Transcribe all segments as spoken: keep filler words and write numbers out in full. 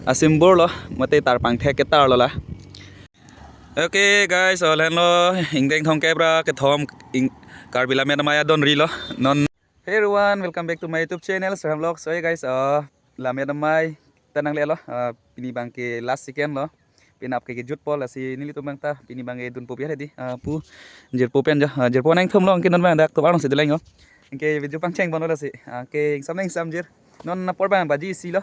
Asymbol lo, mate tarpangthek ketar lo la. Okay guys, oh, lahenlo, ingdeng thomkep ra kethom, ing, Karbi Lammet Amei adonri lo. Non. Hey everyone, welcome back to my YouTube channel, Sraham Vlogs. So, hey guys, uh, Lammet Amei ta nanglelo, uh, pini abang ke last second lo. Penap ke kejutpo, lasi nelitum abang ta pini abang ke dunpo biar di, uh, pu jirpo pen jo, uh, jirpo nangthom lo, anke non abang dak tovar nangsi deleng yo. Anke video pangcheng ponlo lasi, uh, anke ingsam nang ingsam jir. Non apor abang baji isi lo.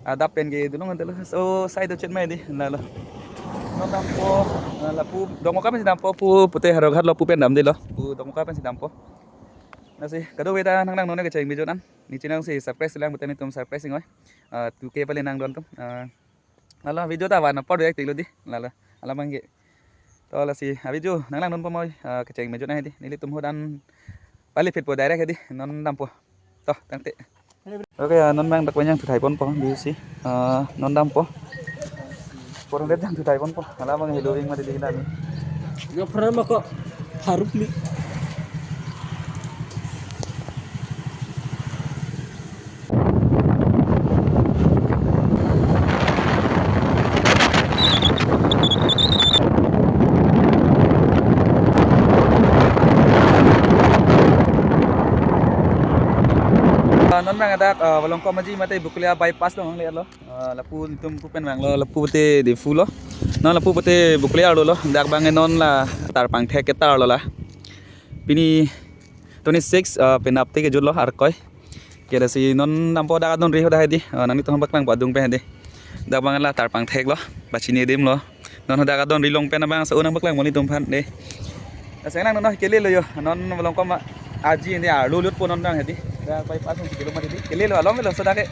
Adap pen ke dunong ante lo. So, sai do chet mai di, la lo. Non dampo, uh, lapu Dokmoka pensi dampo, pu pute Howraghat lo pu pen damde lo. Pu Dokmoka pensi dampo. Lasi kadokave ta nanglangnon kecheng video an. Ne channel si subscribe silang, butang netum subscribe singoi. Ah, two K pale nangdon tum. Ah, la lo video ta van apor do ek tiklo di. La lo. Alam abang ke. To lasi, ah, video nanglangnon pamoi, ah, kecheng video an di. Nelitum hadak pale phitpo direct di. Non dampo. To, tangte. Okay, ah, non abang dak panyang thuthai ponpo, do you see? Ah, non dampo. Porang det jang thuthai ponpo. Alam abang heloving mati di nani. Nga pernah mako haruk ni. Ah, non abang dak, ah, Volongkom Aji mate Bokolia bypass lo nanglelo. Ah, lapu netum pu pen abang lo, lapu pute Diphu lo. Non lapu pute Bokolia arlo lo, dak abang non la tarpangthek ketar lo la. Pini twenty-six, ah, penap te kejut lo arkoi. Ke lasi non dampo dak adonri hadak di. Ah, nanglitum paklangpo adung pen di. Dak abang la tarpangthek lo, bachini adim lo. Non hadak adonri long pen abang sa unang paklang moli tum aphan de. Aseng nang non kele lo yo. Non Volongkom Aji ne arlo lutpo non abang di. Dak bypass hung kilo mati di. Kele lo along lo so dak ke.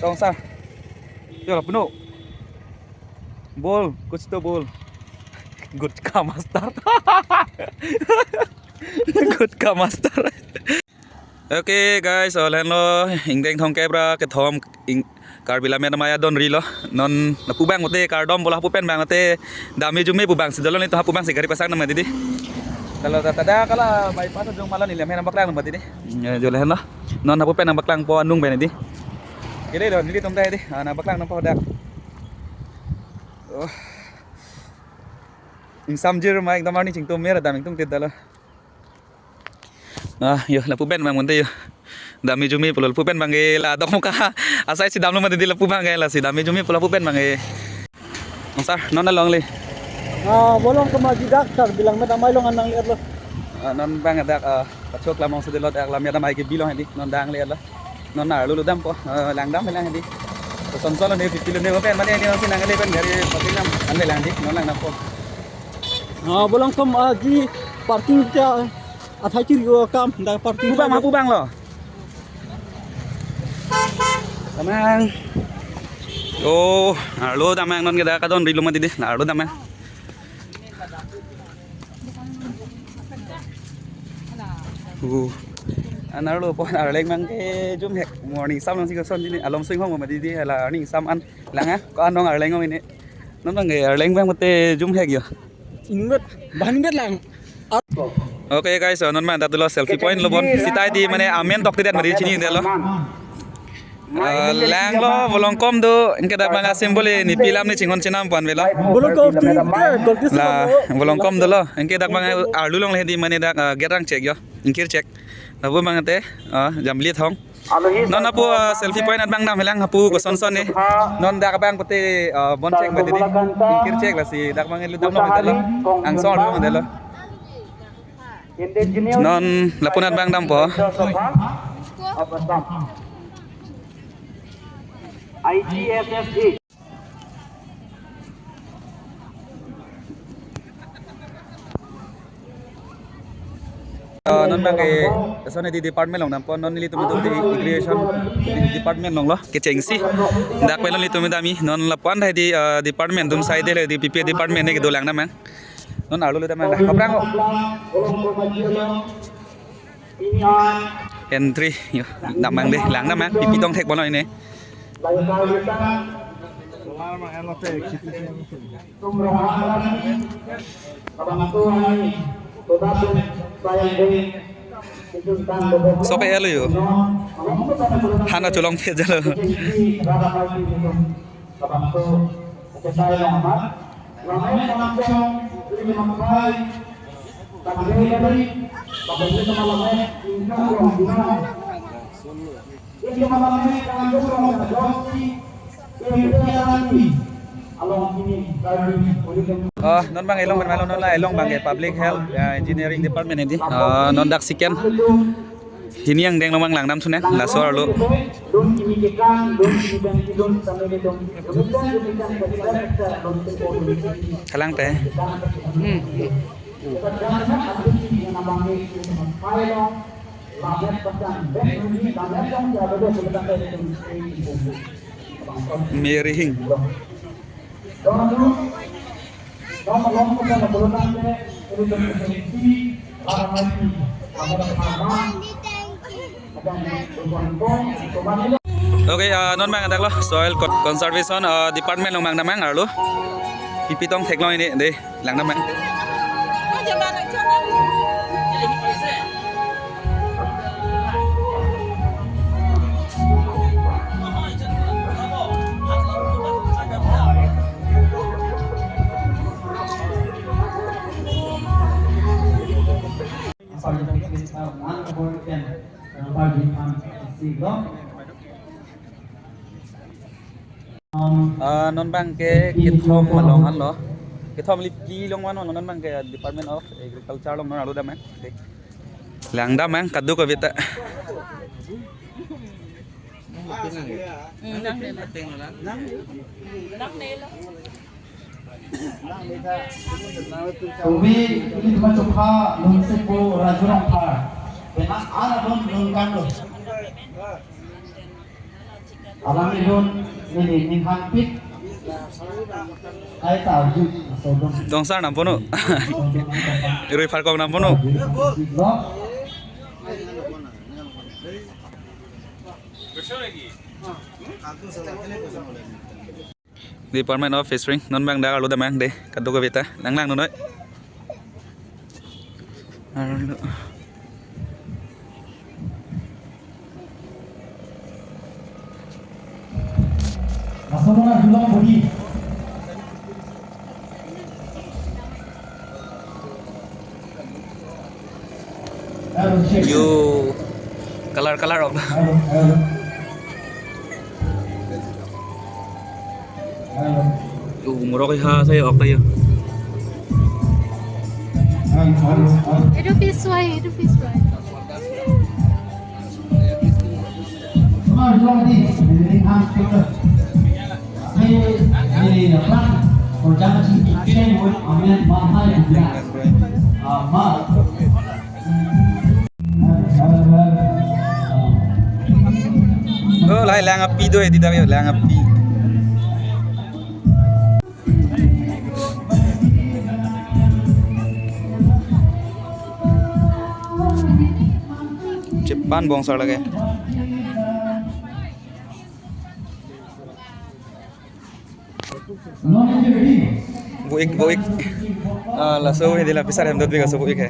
Tong sa. Yo lo puno. Bol, kuch to bol. Gutka master. Gutka master. Okay guys, oh lahenlo ingdeng thomkep ra kethom ing, Karbi Lammet Amei adonri lo. Non lapu abang mate kardom bola hapu pen abang mate dame jume pu abangsi dolo, netum hapu abangsi gari pasang nam di. Kalau ta dak la bypass jong malon neli hem nangpaklang nam di. Eh, jo lahenlo. Non hapu pen nangpaklangpo anung pen di. Kele lo nelitum ta di. Ah, nangpaklang nam po dak. Oh. Ingsam jir ma ekdom arni chingtum mer dam ingtung tit dalo. Ah, yo, lapu pen abang mate yo. Dame jume pulo lapu pen abang ke la Dokmoka. Asai si damlo mati di lapu abang ke lasi dame jume pulo lapu pen abang ke. Nong sar, non along le. Ah, Volongkom Aji dak Karbi Lammet Amei along an nanglelo. Ah, non abang dak, ah, pachok lamong sedilot dak Lammet Amei kebi along di, non nanglelo. Non arlo lo dampo, ah, lang dam lang di. Kosonson lo ne pipi lo ne mo pen mane ne nangsi nangle pen gari parking nam anle lang di, non lang dampo. Ah, Volongkom Aji parking ta athai chiri o kam dak parking. Pu abang, pu abang lo. Damnang. Oh, arlo damnang non ke dak adonri lo mati di. Arlo damnang. Uh. An arlo pon arleng abang ke jumhek. Morning sam nangsi koson di ne. Alom sing hong mati di la arni sam an. Lang ah, ko anong arleng ong ini. Non abang ke arleng abang mate jumhek yo. Inut, bang inut lang. Okay guys, so non abang dak dolo selfie point lo bon. Sita di mane amen tok tidak mari chini delo. Ah, langlo Volongkom do, anke dak abang asymbol nepi alam ne chinghon chenam pu an avelo. Volongkom tu, eh, Volongkom tu. La, Volongkom dolo, anke dak abang arlo longle di mane dak, ah, gerang chek yo, ingkir chek. Lapu abang te, ah, Jambili Thong. Non hapu, ah, selfie point abang dam helang hapu kosonson ne. Non dak abang pute, ah, bon chek mati di. Ingkir chek lasi dak abang lu damlo mati lo. Angsong arlo mati lo. Non lapu an abang dampo. I G S S A. Ah, non abang ke, so ne di department along dampo, non nelitum itum di irrigation department along lo, kechengsi. Dak pen nelitum dam-i, non lapu an di, ah, department atum side le di P P A department ne kedo lang damnang. Non arlo le damnang dak. Kaprang. Entry, yo, damnang de, lang damnang, pipi tong thek bono ini. Abang tu ai. Soke elo yo. Hana cholong phe jalo. Oh, non bang elong pen malom non la elong bang ke public health, ah, engineering department edi. Ah, non dak second. Hini angdeng along bang langdam sunang, laso arlo. Kalang te. Hmm. Mary Hing. Okay, ah, non bang dak lo soil co-, conservation, ah, department along bang damang arlo. Pipi tong theklong hini de. Langdam bang. Ah, non bang ke kethom along anlo. Kethom li pli along van lo, non bang ke Department of Agriculture along non arlo damang. Langdam bang kadokave ta. Tumi, ili teman coba lun sepo Rajurong Par. Benak ana lun lun kan lo. Alam idun ini minhan pit. Ai ta ujuk sodong. Dongsar nampono. Irui Parkong nampono. Department of Fishery, non bang dak arlo damang de, kadokave ta, nang lang non noi. Arlo. Asal mana dulu budi. Yo, color color ok. Yo, umrok ha saya ok tayo. Itu piswai, itu piswai. Oh, lahai lang api do, eh, tidak ya, lang api. Cepan bongsar lagi. Bu ik, bu ik. Ah, laso hedi la pisar hem dot bika so bu ik he.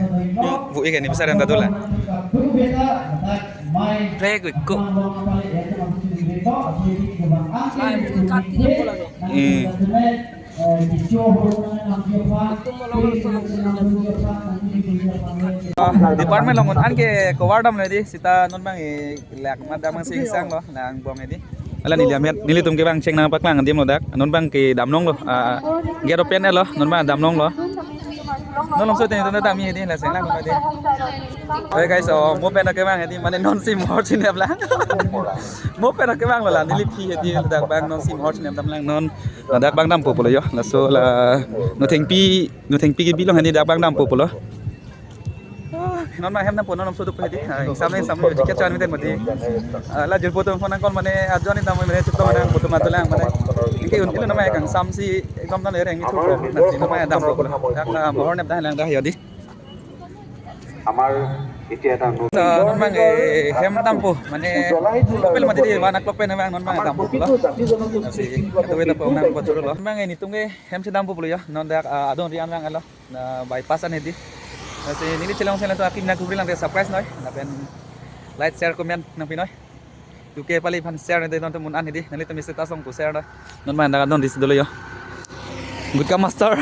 Bu ik he ni pisar hem dot la. Play ko. Eh. Ah, department along an ke cover damlo hedi, sita non bang e lak mat damang si sang lo, lang bong hedi. Ala neli amet, nelitum ke bang cheng nangpaklang adim lo dak, non bang ke damlong lo, ah, gate open lo, non bang damlong lo. Non longso teni ton dam hedi, la seng lang hedi. Hey guys, oh, mo pen ke bang hedi, mane non si mohor chinep lang. Mo pen ke bang lo la, neli phi hedi, dak bang non si mohor chinep dam lang non. Ladak bang dampo pulo yo. Laso la Nothengpi, Nothengpi ke bilong hani dak bang dampo pulo. Ah, non ma hem dampo non so duk hedi. Ah, sam le sam le jiket chan miten mati. Ah, la jur poto phone call mane ajon ni dam mane chutong dam poto matulang mane. Inke un kilo nama ekang sam si ekdom non ereng ni thupo. Nasi nama dampo pulo. Dak la mohor nep dah lang dah yo di. আমাৰ এতিয়া এটা নতুন তো, non bang, eh, hem dampo, mane, জ্বলাই জ্বলাই apel mati di, wana klok pen bang, non bang, আমাৰ dampo পুlo. প্ৰতিটো জাতি জনগোষ্ঠীৰ Nasi, singkong kado beta po nang boturo lo. Non bang, eh, nelitum ke hem si dampo pulo yo, non dak, ah, adon rian bang alo, na bypass an hedi. Lasi neli channel channel to akim nangkubri lang de subscribe noi. Lapen like, share, comment nangpi noi. Tuke pali aphan share noi de, non to mun an hidi. Nanglitum status along pu share noi. Non ma anda non dis dolo yo. Gutka master.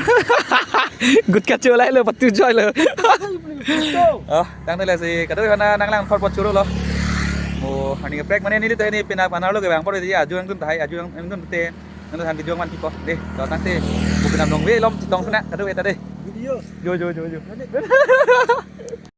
Gutka cholai lo, patu joy lo. Oh, tangte lasi kadokave aphan nanglang khor pot churo lo. Mo, ani kaprek mane neli to ini pina panar lo ke bang por dia, aju angdun tahai, aju angdun te. Nangtum than video man pipo. De, to tangte. Mo pina nongve lom chetong suna, kadokave ta de. Video. Jo, jo, jo, jo.